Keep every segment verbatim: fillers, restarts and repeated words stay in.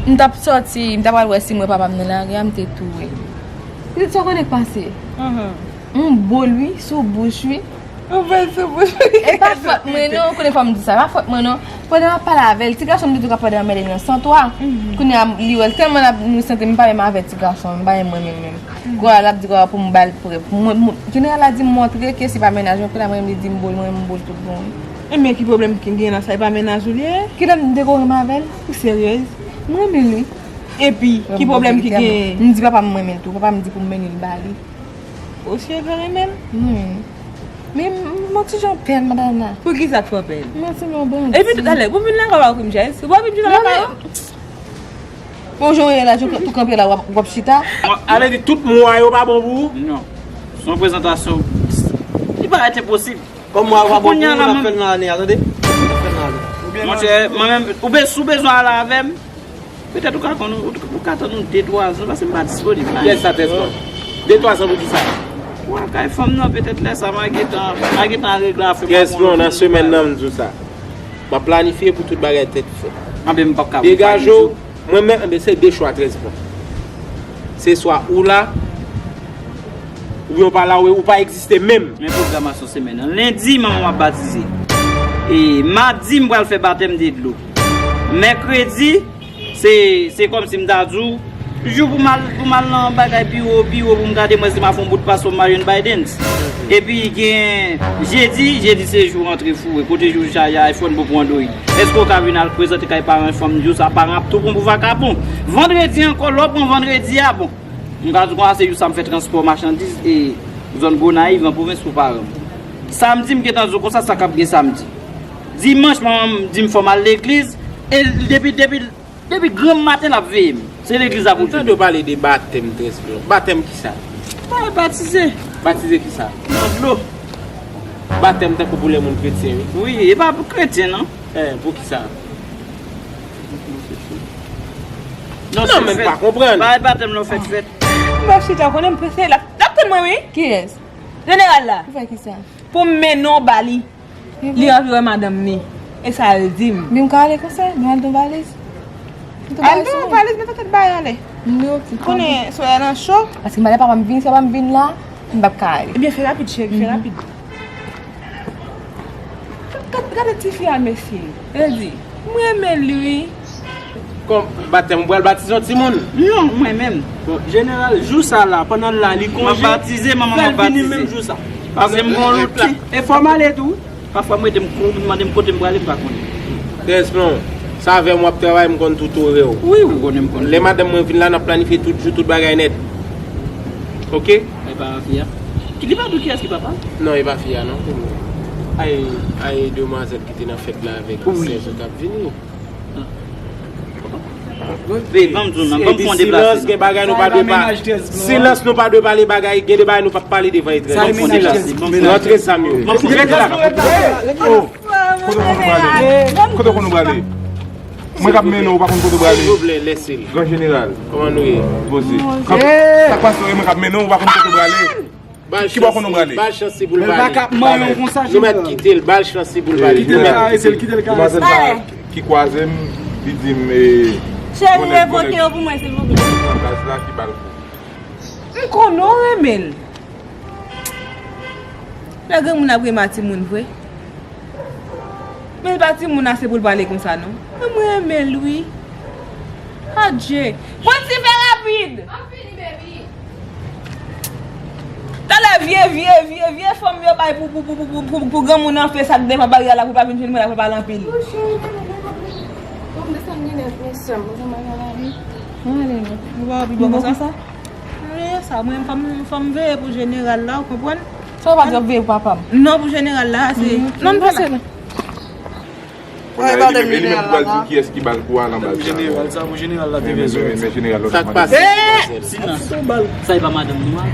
M t ap sòti, m ta pral wè si m wè papa m nan lari a, m te tou wè. Pitit, sa w konnen k pase? Mhm. M bo l wi, sou bouch wi. Ou fè sou bouch wi. E pa fòt mwen non, konnen fò m di sa, pa fòt mwen non. Pandan m ap pale avè l, ti gason m te tou ka pandan anmède nan san twa. Mhm. Kounye a, li wè l tèlman l ap nou sante m pa menm avè ti gason, m pa menm mwen menm menm. Mhm. Kounye a, l ap di kounye a pou m ba l prèv. Mwen, mwen, jeneral la di m montre ke se pa mennaj mwen, kounye a mwen menm li di m bo l, mwen menm m bo l tout bon wi. Ebyen, ki pwoblèm ki gen la, sa e pa mennaj ou li ye? Kilè m dekore m avè l? Ou seryèz? M renmen l wi. Epi, ki pwoblèm ki genyen? M di papa m m renmen l tou, papa m di pou m mennen l ba li. Ou seryèz ou renmen l? Wi. Men m, m on ti jan pè l, madam la. Poukisa k fè w pè l? M santi m yon bandi. Epi talè, pou vin lakay w pa okenn chèz? Ou pa vin chita lakay ou? Bon, jan w ye la, tou, tou kanpe la, w ap, w ap chita. Ale di tout mwa yo pa bon pou ou? Non. Se yon prezantasyon. Li parèt enposib. Kòm mwa yo pa bon pou ou, n ap fè l nan ane a, tande? N ap fè l nan ane. Monchè, mwen menm, ou be-, si w bezwen ale avè m, petèt ou ka konn, ou, ou ka tann yon de, twa zan, paske m pa disponib. Kiyès sa, Trespan? De, twa zan pou kisa? Ou al kay fanm nan, petèt lè sa, m a gentan, m a gentan regle afè m. Trespan, nan semèn nan, m di w sa. M ap planifye pou tout bagay tèt frèt. Anben, m p ap ka. Degaje w, mwen menm, enben, se de chwa, Trespan. Se swa ou la, oubyen ou pa la, ou, ou pa egziste menm. Men pwogramasyon semèn nan. Lendi, manman m ap batize. E madi, m pral fè batèm de dlo. Mèkredi, se, se kòmsi m ta di w, jou pou m al, pou m al nan bagay pi wo, pi wo, pou m gade mwen si m a fè yon bout pas pou m al jwenn Biden. Epi gen jedi, jedi se jou rantre foure. Kote jou chaje iPhone pou pran Android. Èske w ka vin al prezante kay paran fanm jou sa? Paran ap tou pran pou vakabon. Vandredi ankò, lè w pran vandredi a, bon. M ka di w konsa, se jou sa m fè transpò machandiz e zòn Gonayiv, nan pwovens pou paran m. Samdi, m gentan di w konsa, sa k ap gen samdi. Dimanch, manman m di m fò m al legliz, e depi, depi, depi granm maten, l ap veye m. Se legliz la pou l tounen. M tande w pale de batèm, Trespan. Batèm kisa? Ba-, batize. Batize kisa? Nan dlo. Batèm tankou pou lè moun kretyen, wi. Wi, e pa pou kretyen, non. Eh, pou kisa? Non, men m pa konprann. Ba-, batèm nan fèt fèt. M ap chita, konnen m prese, l ap, l ap tann mwen, wi. Kiyès? Jeneral la. Pou fè kisa? Pou m mennen w ba li. Li anvi wè madanm ni. E sa l di m. Men m ka ale konsa, nou al nan valiz. Al nan valiz, men petèt bay ale. Konnen soyè nan cho. Paske malè papa m vin, si papa m vin la, m p ap ka ale. Ebyen, fè rapid, cheri, fè rapid. Gad, gad, gade tifi a, mesye. Redi, m renmen li, wi. Kòm batèm, ou pral batize yon timoun? Non, mwen menm. Bon, jeneral, jou sa la, pandan l la, li konje. M ap batize, manman m ap batize. Fè l vini menm jou sa. Paske m gon lout la. E fò m ale tou. Pafwa, m rete, m kou-, m mande m kote m prale, m pa konnen. Trespan, se avè m w ap travay, m konn tout orè w. Wi, ou konnen m konnen. Lè madanm mwen vin la, n ap planifye tout jou, tout bagay nèt. Oke? E pa fi a? Ki, li pa di w kiyès ki papa l? Non, e pa fi a, non. Ay, ay, demwazèl ki te nan fèt la avèk sèz ou k ap vini. Be, ban m di w nan, ban m fè yon deplase. Silans, gen bagay nou pa dwe pale. Silans, nou pa dwe pale bagay, gen de bagay nou p ap pale devan etranje. Ban m fè yon deplase. Rantre zam yo. Rete la. Oh. Kote w konn ou prale? Kote w konn ou prale? Mwen k ap mennen w, ou pa konn kote w prale? Silvouplè, lèse l. Gran jeneral. Kòman nou ye? Poze. Sa k pase, mwen k ap mennen w, ou pa konn kote w prale? Ki bò konn ou prale? Ba l chans li pou l pale. Nou mèt kite l, ba l chans li pou l pale. Kite l karese l, kite l karese l. Demwazèl sa ki kwaze m, li di m, eh, cheri, revoke yo pou mwen, silvouplè. Nan gaz la ki ba l kou. M konnen w renmen l. Lè granmoun ap renmen a timoun vre. Men l pa timoun ase pou l pale konsa non. Men mwen renmen l wi. Adje. Bon ti fè rapid. Talè vye, vye, vye, vye fanm yo bay pou, pou, pou granmoun an fè sa k devan baryè la pou l pa vin jwenn mwen la pou l pale anpil. Bon, desann li nèt, mesye, mwen sa mwen nan lavi. Mwen ale non. Nou pa pi bon konsa? Mwen sa, mwen fò m, fò m veye pou jeneral la, ou konprann? Sa w pa di w ap veye pou papa m? Non, pou jeneral la, se. Non, m pase la. Li menm, li menm pou al di w kiyès ki ba l kou a nan baz la. Jeneral sa, pou jeneral la te bezwen. Men jeneral lòt. Sa k pase? Silans. Sa e pa madanm nou a,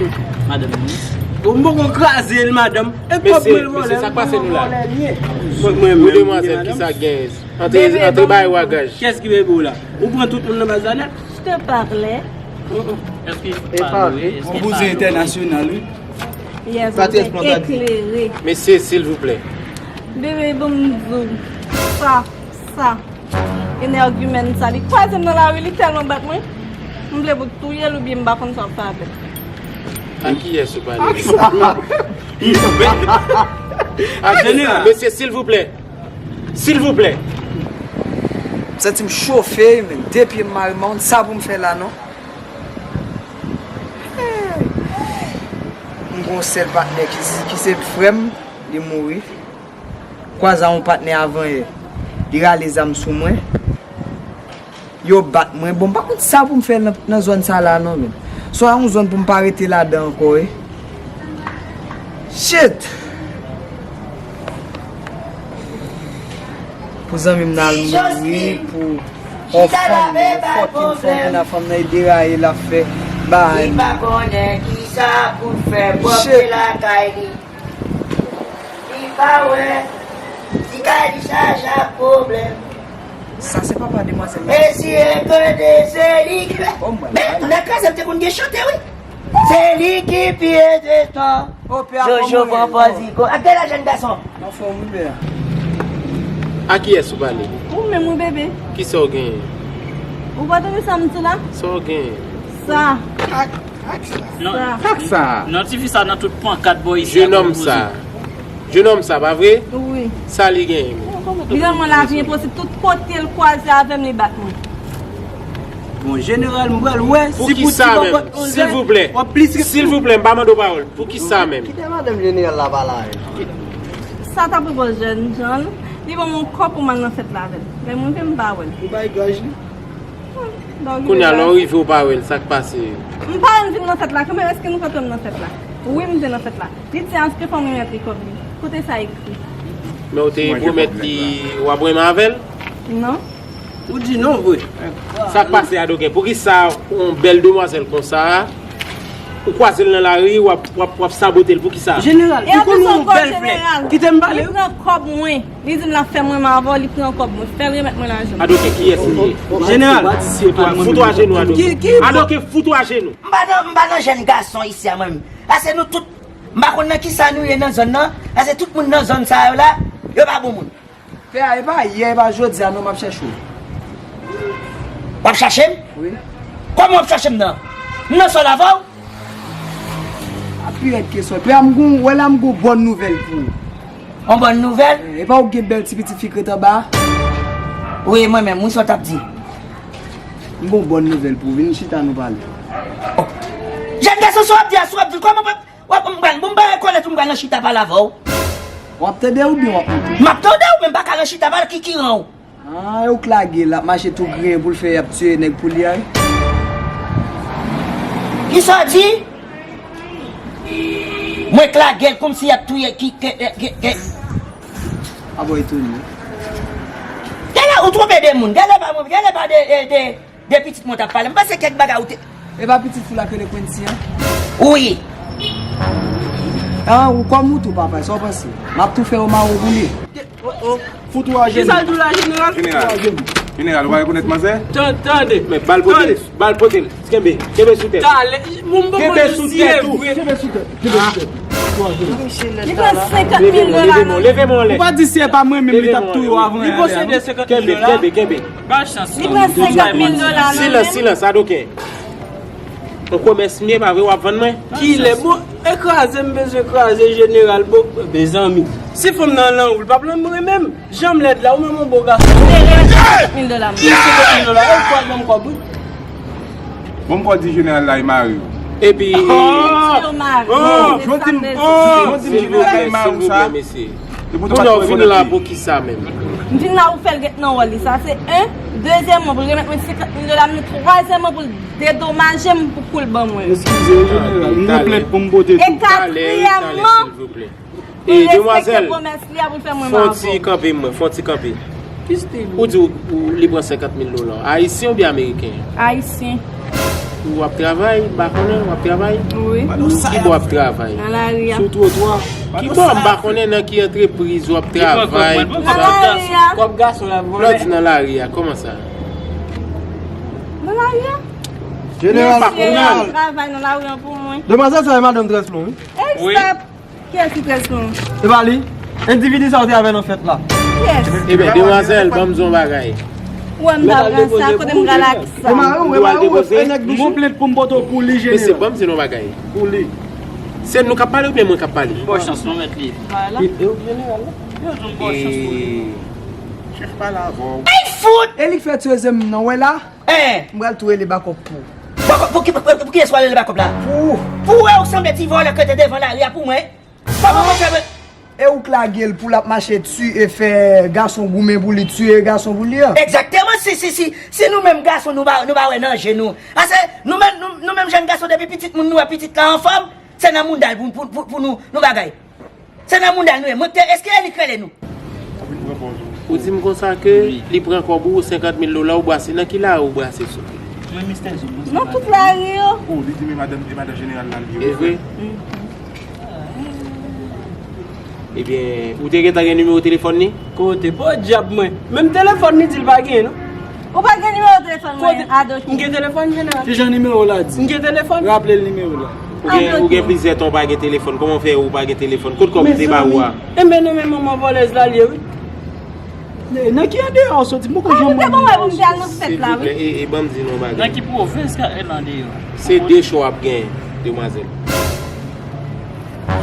madanm nou. Bon, m poko kraze l, madanm. E kòb mwen l vòlè. Mesye, sa k pase nou la? Mwen, mwen, mwen, mwen, mwen. Demwazèl, kisa k genyen? Antre, antre bay wagaj. Kiyès ki bebe w la? Ou pran tout moun nan baz la nèt? Je te parle. Èske w pale? Yon bouzen entènasyonal, wi. Yes, bouzen eklere. Mesye, silvouplè. Bebe, bon, m di w. Sa, sa. Enègimen sa, li kwaze m nan lari, li tèlman bat mwen. M vle pou touye l oubyen m pa konn sa w ap fè avè l. A kiyès ou pale? A kisa? Mesye, silvouplè. Silvouplè. M santi m chofe, men de pye m mare, m pa konn sa pou m fè la non. M gen yon sèl patnè ki, ki se frè m, li mouri. Kwaze a yon patnè avan yè, li rale zam sou mwen. Yo bat mwen. Bon, m pa konn sa pou m fè nan, nan zòn sa la non, men. Swa yon zòn pou m pa rete ladan ankò, wi. Shit! Pou zanmi m nan al mouri, pou yon fanm, yon fòkin fanm, kounye a fanm nan e deraye, l ap fè bagay. Li pa konnen kisa pou l fè, pwòpte lakay li. Li pa wè, ti kay li chaje ak pwoblèm. Sa se papa demwazèl la. Mesye, kote se li ki. Oh my God. Men, nan kaz, m te konn gen chante, wi. Se li ki pye de tan. Oh, pè a Jojo pran pòz igo. Ak de la jèn gason. Anfòm, wi, pè a. A kiyès ou pale? Ou menm, wi, bebe. Kisa w genyen? Ou pa tande sa m di la? Sa w genyen? Sa. Sa. Non, ti fi sa nan tout pankat bò isi. Jenòm sa. Jenòm sa, pa vre? Wi. Sa li genyen menm? Li rann mwen lavi enposib. Tout kote l kwaze avè m, li bat mwen. Bon, jeneral, m pral wè si pou ti bòbòt onzè w ap plis. Silvouplè, m pa mande w pawòl. Poukisa menm? Kite madanm jeneral la pale avè l. Sa ta pwopòz jèn jan l, li ban m yon kòb pou m al nan fèt la avè l. Lè m rive, m pa wè l. Ou bay gaj li? Kounye a lè w rive ou pa wè l, sa k pase? M pa wè l vin nan fèt la kanmenm, èske nou kote m nan fèt la? Wi, m te nan fèt la. Li di aske fò m remèt li kòb li. Kote sa ekri? Men w te pwomèt li w ap renmen avè l? Non. Ou di non vre. Sa k pase Adoken? Poukisa yon bèl demwazèl konsa, ou kwaze l nan lari, w ap, w ap, w ap sabote l? Poukisa? Jeneral, ou konn yon bèl flè. Kite m pale. Li pran kòb mwen. Li di m l ap fè m renmen avè w, li pran kòb mwen. Fè l remèt mwen lajan m. Adoken, kiyès li ye? Jeneral. Fout ou ajenou, Adoken. Adoken, fout ou ajenou. M pa nan, m pa nan jèn gason isi a mwen menm. Paske nou tout, m pa konn nan kisa nou ye nan zòn nan. Paske tout moun nan zòn sa yo la, yo pa bon moun. Pè a, e pa yè, e pa jodi a non m ap chèche w. W ap chache m? Wi. Kòman w ap chache m nan? M nan sòl avè w? A pi rèd ke sòl. Pè a, m gon, wè la m gon bòn nouvèl pou ou. Yon bòn nouvèl? E pa ou k gen bèl ti pitit fi k ret anba a? Wi, e mwen menm, wi, sa w t ap di? M gon bòn nouvèl pou ou, vin chita nou pale. Jèn gason, sa w ap di a, sa w ap di l, kòman w ap, w ap, m pral, bon, m pa rekonèt ou, m pral nan chita pale avè w. W ap tande oubyen w ap moute? M ap tande w, men m pa ka nan chita pale, ki, ki ran w? Ah, e ou k lage l, l ap mache tou griyen pou l fè y ap tiye nèg pou li a wi. Kisa w di? Mwen k lage l kòmsi y ap touye ki, ke, ke, ke. Abò etone. Genlè ou twonpe de moun, genlè pa mwen, genlè pa de, de, de, de pitit mwen w t ap pale. M panse kèk bagay ou te. E pa pitit fou la k rele Quincy an? Wi. Ah, ou kòm ou tou papa, sa w panse? M ap tou fè yo mare w pou li. Fout ou ajenou. Kisa l di w la, jeneral? Jeneral. Jeneral, ou pa rekonèt manzè? Tande. Men ba l pote l, ba l pote l. Kenbe, kenbe sou tèt. Talè, moun poko di si e vre. Kenbe sou tèt. Li pran senkant mil dola nan men. Leve men w anlè. Ou pa di si e pa mwen menm li t ap touye w avan yè a non. Li posede senkant mil dola. Kenbe, kenbe, kenbe. Ba chans non. Li pran senkant mil dola nan men. Silans, silans, Adoken. Yon komès m ye, pa vre w ap vann mwen? Kilè? Bon, e kraze m bezwen kraze jeneral, bon, mezanmi. Si fanm nan lanmou, l p ap lanmou renmen m. Jan m lèd la, ou menm yon bo gason. Ou te remèt mwen senkant mil dola m. Senkant mil dola, e ou pa ban m kòb wi. Bon, m kwè di jeneral la e mari w. Epi. Oh! Jodi m, oh! Jodi m jeneral la e mari w sa. Kounye a w vin la pou kisa menm? M vin la pou fè l ret nan wòl li sa, se en. Dezyèmman, pou l remèt mwen senkant mil dola m, nan twazyèmman, pou l dedomaje m pou kou l ban mwen. Eskize, jeneral, m gen plent pou m pote tou. E katriyèmman, pou l respekte pwomès li a pou l fè mwen mawon. Fè yon ti kanpe mwen, fè yon ti kanpe. Ou di ou li pran senkant mil dola. Ayisyen oubyen ameriken? Ayisyen. Ou ap travay, m pa konnen, w ap travay? Wi. Ki bò w ap travay? Nan lari a. Sou twotwa? Ki bò? M pa konnen nan ki antrepriz w ap travay. Nan lari a. Kòb gason la vòlè. Lè w di nan lari a, kòman sa? Nan lari a. Jeneral, jeneral. Travay nan lari an pou mwen. Demwazèl sa e madanm Trèslon wi. Egzak. Kiyès ki trèz nou? Se pa li? Endividi sa w te avè nan fèt la. Kiyès? Ebyen, demwazèl, ban m di w yon bagay. Ou wè m ta pran sa, kote m pral ak sa? Ou mari w, ou mari w, e nèg nou. M gon plent pou m pote w pou li, jeneral. Mesye, ban m di nou yon bagay. Pou li. Se nou k ap pale oubyen mwen k ap pale? Bon chans non, mèt li. Vwala. E, e ou jeneral la? Yo di m bon chans pou li. Chèf pale avè w. Ey, fout! E li k fè ti rezèm nan, wè la? Eh! M pral tou rele bakòp pou. Bakòp pou ki, pou, pou, pou kiyès w al rele bakòp la? Pou ou. Pou wè ou sanble ti vòlè k rete devan lari a pou mwen. Kòman mwen fè mwen? E ou k lage l pou l ap mache tiye, fè gason goumen pou li, tiye gason pou li an? Egzakteman, si, si, si, si nou menm gason nou pa, nou pa wè nan je nou. Ase nou menm, nou, nou menm jèn gason depi pitit moun nou wè pitit la anfòm, se nan mounda l pou, pou, pou, pou nou, nou bagay. Se nan mounda l nou ye. Mwen te, èske e li k rele nou? Ou di m konsa ke li pran kòb ou, senkant mil dola ou brase. Nan ki lari ou brase sou? Mwen Mistè Zo, mwen se Nan tout lari yo. Oh, li di men madanm, e madan jeneral la li ye. E vre? Ebyen, ou te gentan gen nimewo telefòn li? Kote? Podyab mwen. Menm telefòn li di l pa genyen non. Ou pa gen nimewo telefòn mwen, Adoki? M gen telefòn jeneral. Kijan nimewo la di? M gen telefòn. Raple l nimewo la. Ou gen, ou gen plizyè tan ou pa gen telefòn. Kòman w fè ou pa gen telefòn? Kot kòb li te ba ou a? Enben nan men manman vòlèz la l ye wi. Nan ki andeyò w soti? M poko janm wè moun. Ou te bon wè pou m te al nan fèt la wi. Silvouplè, e, e ban m di nou yon bagay. Nan ki pwovens ka, e, nan andeyò? Se de chwa w ap genyen, demwazèl.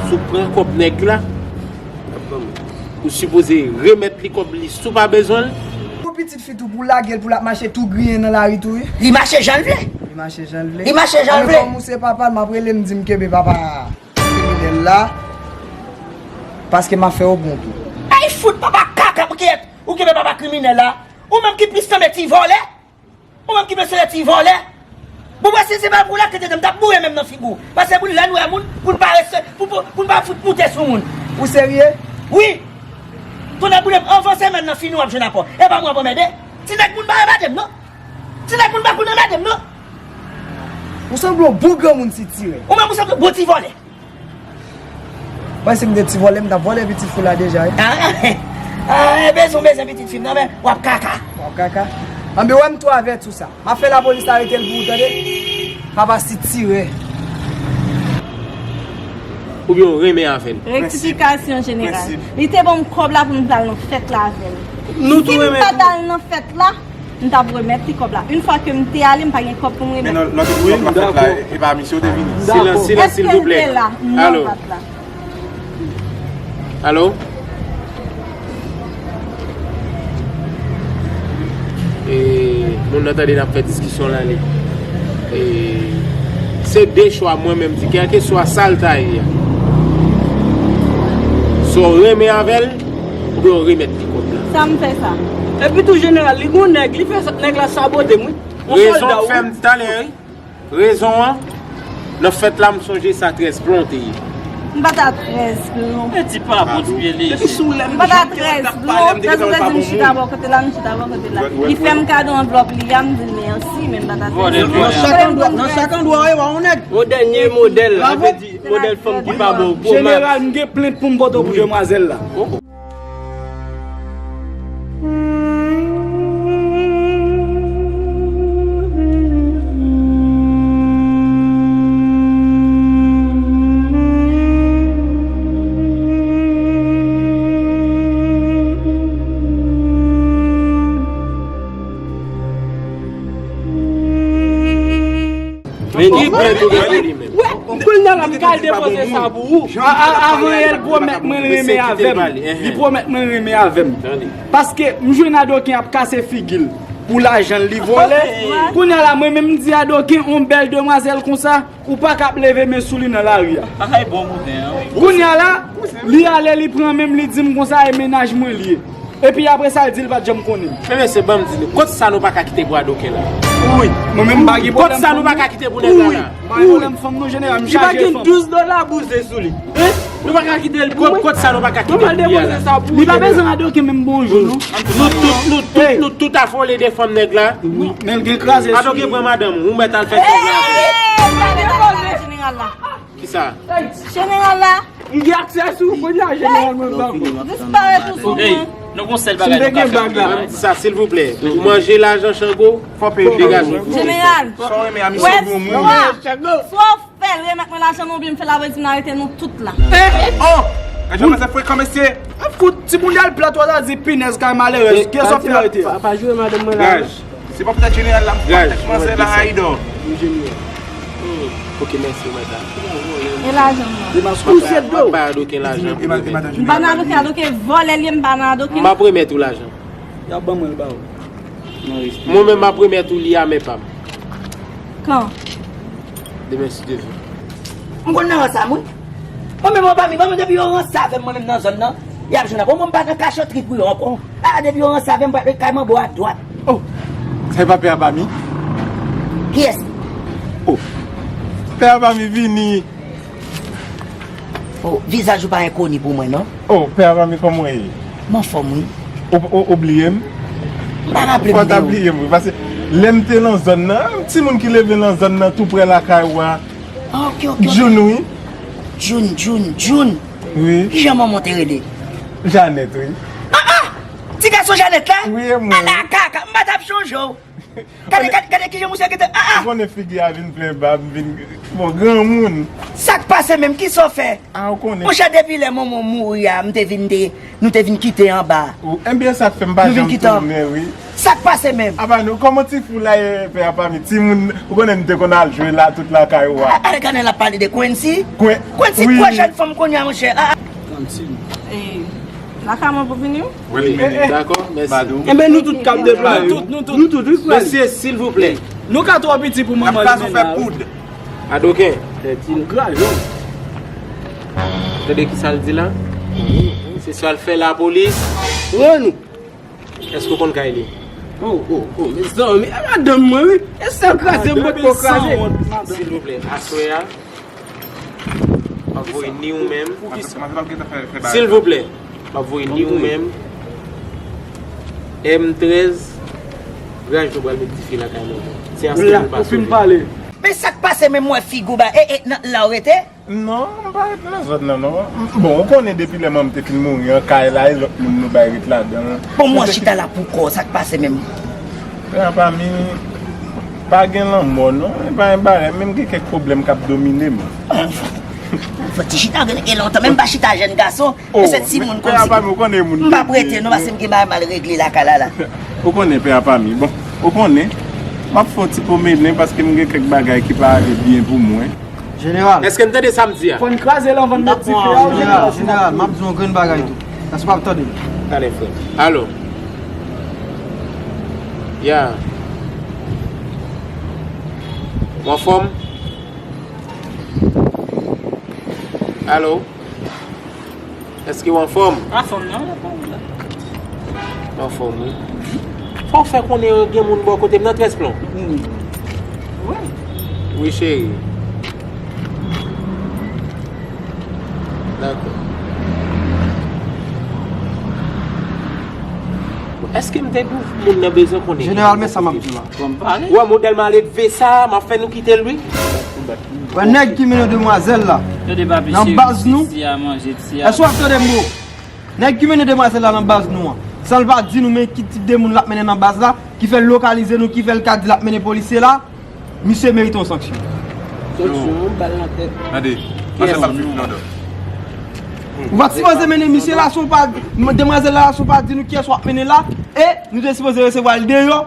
Si w pran kòb nèg la, ou sipoze remèt li kòb li si w pa bezwen l. Pou pitit fi tou, pou lage l, pou l ap mache tou griyen nan lari tou wi. Li mache jan l vle. Li mache jan l vle. Li mache jan l vle. Anben kòm ou se papa l, m ap rele m di m kenbe papa kriminèl la. Paske m ap fè yo bon tou. Ay fout papa kaka pou kiyès ou kenbe papa kriminèl la. Ou menm ki plis sanble ti vòlè. Ou menm ki mesye ti vòlè. Bon, wè si se pa pou la ke te m t ap boure menm nan figi w. Paske pou lè n wè moun, pou n pa reste, pou, pou, pou n pa fout moute sou moun. Ou serye? Wi. Tonnè boule m, anvan semèn nan fini w ap jwenn rapò. E pa mwen ap anmède. Ti nèg moun pa anmède m non. Ti nèg moun pa konn anmède m non. Ou sanble yon bon granmoun sitirè. Ou menm ou sanble yon bon ti vòlè. Mwen si m te ti vòlè, m t ap vòlè pitit fi w la deja wi. Ah, ah, e bezwen, bezwen pitit fi m nan, men w ap kaka. W ap kaka? Anben wè m tou avèti w sa. M ap fè lapolis arete l pou ou tande. Papa sitirè. Oubyen w renmen avè l? Rektifikasyon jeneral. Li te ban m kòb la pou m t al nan fèt la avè l. Si m pa t al nan fèt la, m t ap remèt li kòb la. Yon fwa ke m te ale, m pa gen kòb pou m remèt. Men lòt, lòt, lòt fèt la, e pa misye w te vini. Silans, silans, silvouplè. Alo? Alo? E, moun nan tande n ap fè diskisyon la li. E, se de chwa mwen menm di, kèlkeswa sa l ta ye a. Swa w renmen avè l, oubyen w remèt li kòb la. Sa m fè sa. Epi tou jeneral, li gon nèg, li fè sa, nèg la sabote m wi. Yon sòlda wi. Rezon fè m talè wi. Rezon an, nan fèt la m sonje sa trèz plan te ye. M pa ta trèz plan. E ti pa bon ti pye li. Depi sou lè m pa ta trèz plan, trèz plan m chita bò kote la, m chita bò kote la. Li fè m kado anvlòp li a, m di l mèsi, men m pa ta trèz plan. Nan chak andwa, nan chak andwa w ye, w a yon nèg. Yon dènye modèl, sa vle di modèl fanm ki pa bon, gwo max. Jeneral, m gen plent pou m pote pou demwazèl la. Vini, pran tou de li menm. Wè, kounye a la m ka al depoze sa pou ou. A, a, avan yè, l pwomèt mwen l renmen avè m. Li pwomèt mwen l renmen avè m. Paske m jwenn Adoken ap kase figi l pou lajan l li vòlè. Kounye a la, mwen menm m di Adoken, on bèl demwazèl konsa, ou pa ka ap leve men sou li nan lari a. Kounye a la, li ale, li pran men m, li di m konsa, e mennaj mwen li ye. Epi apre sa, l di l pa t janm konnen. Men mesye, ban m di nou, kot sa nou pa ka kite pou Adoken la? Wi. Mwen menm m pa gen pwoblèm. Kot sa nou pa ka kite pou nèg la la? M pa gen pwoblèm fanm non, jeneral, m chaje fanm. Li pa gen douz dola bouze sou li. Hein? Nou pa ka kite l, kot, kot sa nou pa ka kite pou li a la? Li pa bezwen Adoken menm bonjou non. Nou tout, nou tout, nou tout afole defann nèg la. Men l gen kraze sou li. Adoken pran madanm ou, ou mèt al fè sèl la. Jeneral la. Kisa? Jeneral la. M gen aksè sou ou kounye a, jeneral mwen ban ou. Disparèt ou sou mwen. Nou gon sèl bagay nou ka fè. Ban m di sa silvouplè. Ou manje lajan Chango, fò w peye Chango. Jeneral. Sa w renmen a misye gwo moun. Swa w fè l remèt mwen lajan nou oubyen m fè l ap di m arete nou tout la. Oh! Kòmanse frekan, mesye. Ap fout timoun al plat, w a di pinèz kay malerèz. Kiyès w ap fè arete a? Pa, pa joure madanm mwen la. Raj. Se pa poutèt jeneral la, m pa poutèt manzè la, Ayidò. Ok, mèsi, madanm. E lajan m nan? Ou se do. M pa adoken lajan. M pa nan adoken, adoken vòlè l ye, m pa nan adoken. M ap remèt ou lajan. Y ap ban mwen l ba ou. Mwen menm m ap remèt ou li a men pa m. Kan? Demen si Dye vle. M konn nan sa, mwen. Mwen menm, mwen pa mi, mwen menm depi yo ranse avè m, mwen menm nan zòn nan, y ap jwenn. Bon, mwen m pa nan kachotri pou yo ankò. A, depi yo ranse avè m, m pral ret kay mwen bò a dwat. Oh, sa e pa pè a pa mi? Kiyès? Oh, pè a pa mi vini. Oh, vizaj ou pa enkoni pou mwen, non? Oh, pè a pa mi, kòman w ye? M anfòm, wi. Ou, ou, ou bliye m? M pa raple m de ou. Fò w ta bliye m, wi, paske lè m te nan zòn nan, timoun ki leve nan zòn nan, tou prè lakay ou a. Ah, ok, ok, ok. Jun, wi. Jun, Jun, Jun. Wi. Kijan manman w te rele? Janèt, wi. Ah, ah! Ti gason Janèt la? Wi, e mwen. Ala kaka, m pa t ap chonje w. Gade, gade, gade kijan misye gentan, ah, ah! Ou konnen figi a vin plen bab, m vin, bon, granmoun. Sa k pase menm? Kisa w fè? Ah, ou konnen. Monchè, depi lè manman w mouri a, m te vin de, nou te vin kite anba. Ou, ebyen, sa k fè m pa janm tounen, wi. Sa k pase menm? Apa nou, kòman ti fou la ye, pè a pa mi? Timoun, ou konnen m te konn al jwe la, tout lakay ou a. Ah, ah, gade l ap pale de Quincy? Quincy, wi. Quincy, kwa jèn fanm kounye a, monchè? Ah, ah. Lakay mwen pou vini wi. Wi, dakò, mèsi. Enben, nou tout k ap deplase. Nou tout, nou tout. Nou tout, wi, frè. Mesye, silvouplè. Nou ka twò piti pou manman li menm la, wi. Adoken. Tèt li graje. Tande ki sa l di la? Se sa l fè lapolis. Pran nou. Èske w konn kay li? Oh, oh, oh, mezanmi, e madanm mwen, wi. E sèl kraze m pot ko kraze. Silvouplè, aswè a, m ap voye ni ou menm. Silvouplè, m ap voye ni ou menm. M trèz, Graj, nou pral met dife lakay mwen. Se aswè nou pa sove. Men sa k pase menm, mwen figi w ba, e, e, nan, la w rete? Non, m pa ret nan zòn nan, non. M, bon, ou konnen depi lè manman m te fin mouri an, kay la, e lòt moun nou bay ret ladan. Bon, mwen chita la pou kò, sa k pase menm? Pè a pa mi, pa gen lanmò, non. E pa yon bagay, men m gen kèk pwoblèm k ap domine m. Anfan, anfan, ti chita, gen, gen lontan, men m pa chita jèn gason, men se timoun kòmsi. M pa prete, non, paske m gen bagay m al regle lakay la, la. Ou konnen, pè a pa mi. Bon, ou konnen, m ap fè yon ti pwomenen paske m gen kèk bagay ki pa ale byen pou mwen. Jeneral. Èske m tande sa m di a? Fò n kraze l anvan n met dife a, jeneral. Jeneral, m ap di w yon grenn bagay tou. Èske w ap tande m? Tande, frè. Alo. Ya. Ou anfòm? Alo. Èske w anfòm? Anfòm, non, anfòm, wi. Anfòm, wi. Fò w fè konnen gen moun bò kote m nan trèz plon. Wi. Wi, cheri. Dakò. Èske m te di w moun nan bezwen konnen? Jeneral, men sa m ap di w la. Ou wè modèl maledve sa a, m ap fè nou kite l, wi. Wè nèg ki mennen demwazèl la nan baz nou. Èske w ap tande m bro? Nèg ki mennen demwazèl la nan baz nou an, san l pa di nou men ki tip de moun l ap mennen nan baz la, ki fè l lokalize nou, ki fè l ka di l ap mennen polisye la, misye merite yon sanksyon. Sanksyon, bal nan tèt. Tande, mache m ap viv nan dòt. Ou pa t sipoze mennen misye la san w pa, demwazèl la san w pa di nou kiyès w ap mennen la, e nou te sipoze resevwa l deyò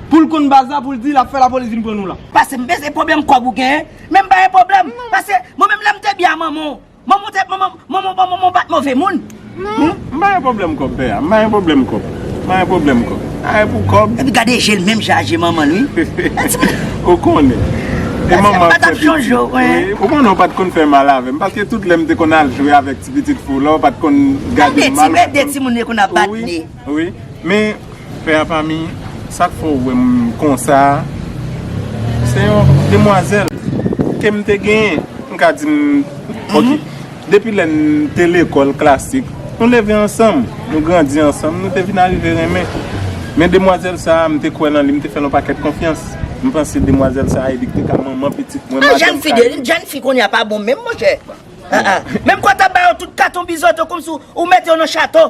pou l konn baz la, pou l di l ap fè lapolis vin pran nou la. Pase m bezwen pwoblèm kòb ou genyen, men m pa gen pwoblèm. Pase mwen menm lè m te byen a manman w, manman w te, manman, manman, manman, manman w pa t move moun. Non, m pa gen pwoblèm kòb, pè a. M pa gen pwoblèm kòb. M pa gen pwoblèm kòb. Ayen pou kòb. Epi gade je l menm jan a je manman l, wi. Ou konnen. E manman ap fè piti. Wi, ou konnen ou pa t konn fè mal avè m, paske tout lè m te konn al jwe avèk ti pitit fi w la, ou pa t konn gade m mal. Gade ti bebe timoun yo konn ap bat ne. Wi, men pè a pa mi, sa k fè w wè m konsa a, se yon demwazèl ke m te genyen, m ka di m, ok. Depi lè n te lekòl klasik, nou leve ansanm, nou grandi ansanm, nou te vin arive renmen. Men demwazèl sa a, m te kwè nan li, m te fè l yon pakèt konfyans. M panse demwazèl sa a, e li ki te ka manman pitit mwen, madanm Kay. Jèn fi kounye a pa bon menm, monchè. Menm kò w t ap ba yo tout katon bizoto kòmsi w mete yo nan chato.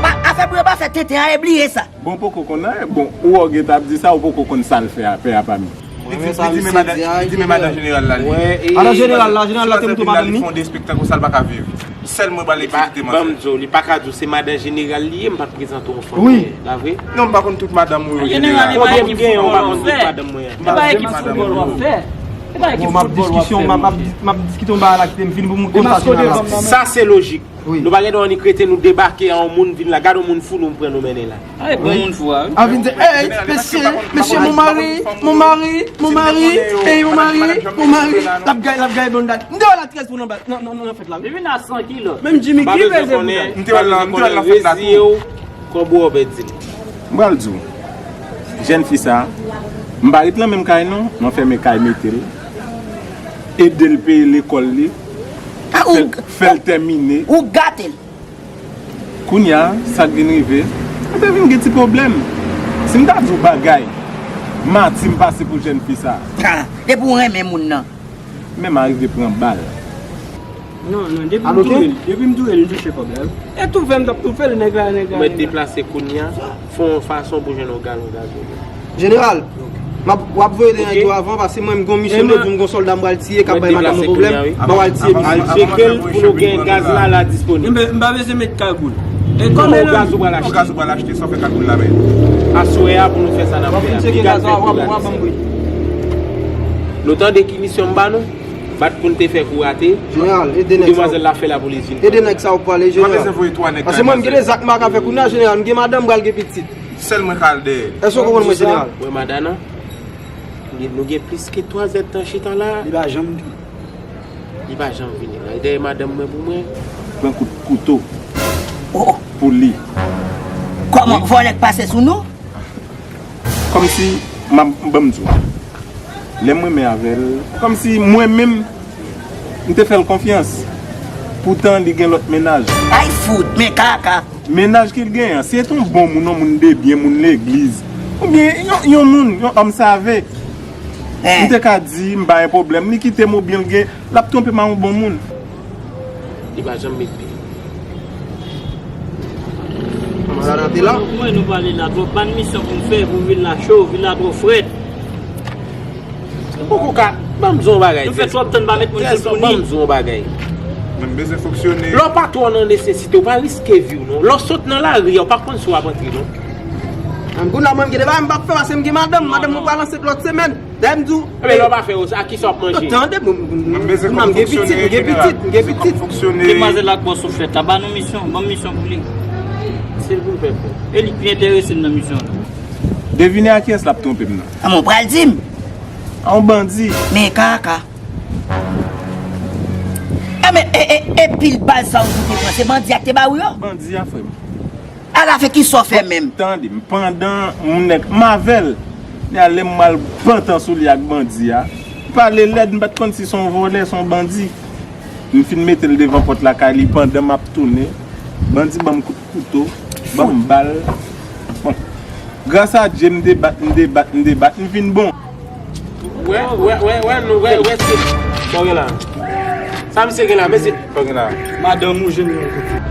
Pa, afè pou yo pa fè tenten a, e bliye sa. Bon, poko konn anyen. Bon, ou wè w gentan ap di sa, ou poko konn sa l fè a, pè a pa mi. Li di, li di men madan, li di men madan jeneral la, li. Madan jeneral la, jeneral la te moute madanm li. Fè yon despektak konsa, l pa ka viv. Sèl mwen pral egzekite manzè. Ban m di w, li pa ka di w se madan jeneral li ye, m pa t prezante w yon fanm. Wi. La vre? Non, m pa konn tout madanm ou yo jeneral. Konbyen m gen, m pa konn tout madanm mwen. E pa ekip foutbòl w ap fè. E pa ekip foutbòl w ap fè. M ap diskite yon bagay la, kite m fin pou m konn sa jeneral la. Sa se lojik. Nou pa gen dwa annik rete nou debake a yon moun vin la. Gade yon moun fou nou pran nou mennen la. Bon moun fou a, wi. A vin di, "Ey, mesye, mesye, mon mari, mon mari, mon mari, ey, mon mari, mon mari." L ap gaye, l ap gaye bon dat. M te wè l a trèz pou nan bat, nan, nan, nan fèt la, wi. Li vin a san kilo. Menm Jimmy ki peze pou dat. M te wè l nan, m te wè l nan fèt la tou. Kòb ou pèdi l. M pral di w, jèn fi sa, m pa ret nan menm kay non, m anfèmen kay mete l, ede l peye lekòl li, fè l tèmine. Ou gate l. Kounye a, sa k vin rive, nou te vin gen ti pwoblèm. Si m ta di w bagay, mati m pase pou jèn fi sa. Ha, depi w renmen moun nan. Men m arive pran bal. Non, non, depi m touye l, depi m touye l, m touche kòb la, wi. E toufe m t ap toufe l, nèg la, nèg la. Mwen deplase kounye a, fè yon fason pou jwenn yon galon gazolin. Jeneral, m ap, w ap voye de nèg yo avan, paske mwen, m gon misyon, m te di w m gon sòlda m pral tiye, k ap bay madanm mwen pwoblèm, m pral tiye misye. Al tcheke l pou nou gen gaz la, la disponib. M pa bezwen met kagoul. E kòman gaz ou pral achte? Gaz ou pral achte, sa w fè kagoul la, men. Aswè a pou nou fè sa n ap fè a. Piga l fè kou gratis. Nou tande ki misyon m ba nou? Bat pou n te fè kou rate. Jeneral, ede nèg sa yo. Demwazèl la fè lapolis vin pran. Ede nèg sa yo pale, jeneral. M ap bezwen voye twa nèg kay manzè. Paske mwen, m gen de zak m pa ka fè kounye a, jeneral. M gen madanm m pral gen pitit. Sèl mwen ka al dèyè. Èske w konprann mwen, jeneral? Wi, madana. Nou gen plis ke twazèdtan chita la. Li pa janm vini. Li pa janm vini la. Li dèyè madanm mwen pou mwen. Pran kout kouto. Oh. Pou li. Kòman? Vòlè k pase sou nou? Kòmsi, m ap, ban m di w. Lè m renmen avè l, kòmsi mwen menm, m te fè l konfyans. Poutan, li gen lòt mennaj. Ay fout, men kaka. Mennaj ke l genyen an, si se te yon bon moun, yon moun de byen, moun legliz, oubyen yon, yon moun, yon òm save, m te ka di, m pa gen pwoblèm, li kite m oubyen l gen, l ap twonpe m a yon bon moun. Li pa janm met pye. Malad te la. Mwen, nou pale la twòp, ban n misyon pou n fè, pou vil la cho, vil la twò frèt. Ou poko ka, ban m di w yon bagay. Nou fè twòp tan n pa met moun sou tou ni. Ban m di w yon bagay. Mwen bezwen fonksyone. Lè w pa twò nan nesesite, w pa riske vi w non. Lè w sot nan lari a, w pa konn si w ap antre non. An kounye a mwen, m gen de bagay m p ap fè, paske m gen madanm, madanm mwen pral ansent lòt semèn. Dayè m di w. Ebyen lè w pa fè yo, a kisa w ap manje? Tande, m, m, m, m gen pitit, m gen pitit, m gen pitit. Demwazèl la twò sou fèt la, ban nou misyon, ban m misyon pou li. Se l pou l fè pou. E li ki enterese m nan misyon an. Devine a kiyès l ap twonpe m nan. A, men w pral di m. A yon bandi. Men kaka. A, men, e, e, e pil bal sa w di w te pran, se bandi a k te ba ou yo? Bandi a, frè m. Ala fè kisa w fè menm? Tande m, pandan moun nèg m avè l, lè a lè m al pantan sou li ak bandi a, m pale lèd, m pa t konn si se yon vòlè, se yon bandi. M fin mete l devan pòt lakay li pandan m ap tounen. Bandi ban m kout kouto, ban m bal. Bon. Gras a Dye, m debat, m debat, m debat, m vin bon. Wè, wè, wè, wè, nou, wè, wè, se. Sa w gen la? Sa misye gen la, mesye? Sa w gen la? Madanm ou jeneral.